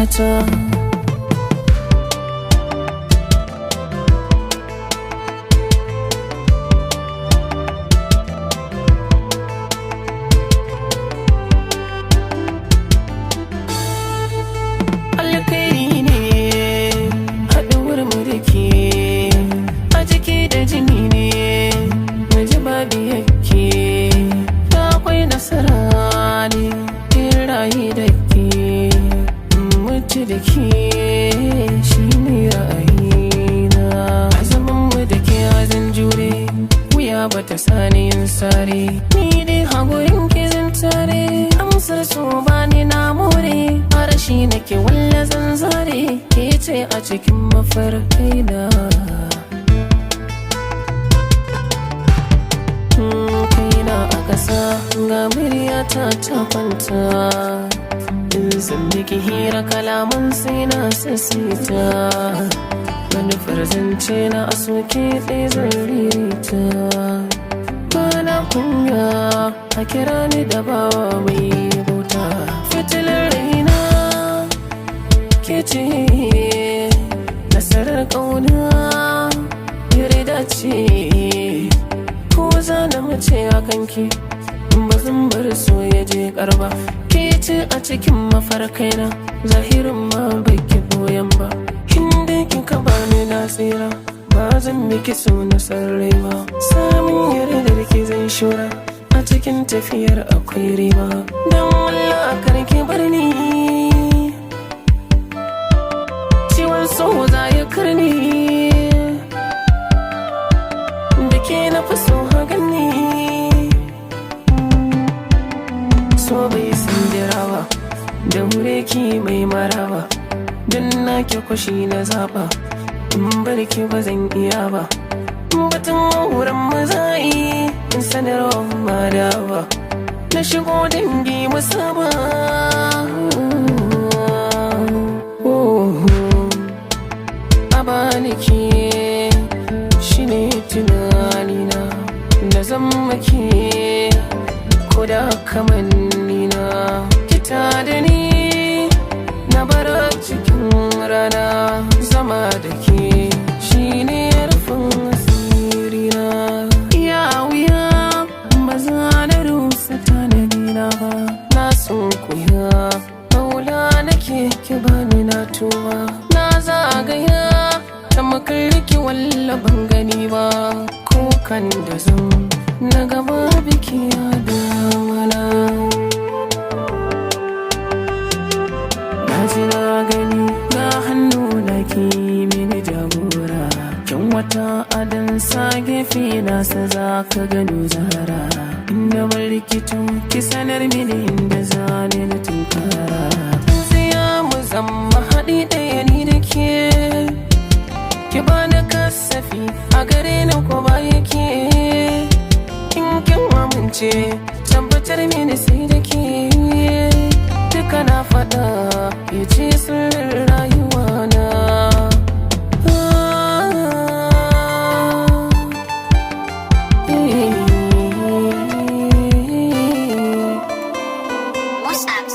Zuciyata. Alkhairi ne haɗuwar mu da ke, a jiki da jini ne mu ji babu yake. Da akwai nasara ne in rayu da ke, mutu da ke shi ne ra'ayina. A zaman mu da ke zan jure, wuya bata sani yin sare. Ni dai hagurin ki zan tare, amsar so bani na more. Arashi nake walla zan zare, ke ce a cikin mafarkai na. Kaina a ƙasa ga muryata ta kwanta, in zan miki hira kalaman sai na sassita. Manufar zance na a soke ɗaya zan ririta. Bana kunya a kira ni da bawa mai bauta. Fitilar raina ke ce, nasarar ƙauna yarda ce. Ko za na mace a kanki, ba zan bar so ya je karba. Ke ce a cikin mafarkaina, zahirin ma baki boyan ba. Inda kika bani na tsira, ba zan miki so na sarrai ba. Samun yardar ki zan shura, a cikin tafiyar akwai riba. Don Allah karki bar ni, ciwon so za ya karni. Da ke na fi so gani, so bai san jirawa da hure ki mai maraba. Don na ki kwashi na zaba, in bar ki ba zan iya ba. Batun wurin maza'i in sanarwa madawa, na shigo dangi musaba. Oh, abaniki shine tunanina, na zama ke ko da kamannina. Kita da ni na bar cikin rana, zama da ke shine rufin asirina. Ya wuya ba za na rusa tanadina ba, na sunkuya maula nake ki bani na tuba. Na zagaya ta makarki walla ban gani ba, kukan da zan na gaba biki ya damana. Na ji na gani na hannu na ki mini jagora, kyan wata adan sa gefe na sa za ka gano zara. Inda ban rikito ki sanar mini inda zane na tunkara. Tsintsiya mu zama haɗi ɗaya ni da ke, ki bani kasafi a gare ni ko ba yake. In kin amince tabbatar mini sai da ke, duka na faɗa ya ce sirrin rayuwa na. WhatsApp.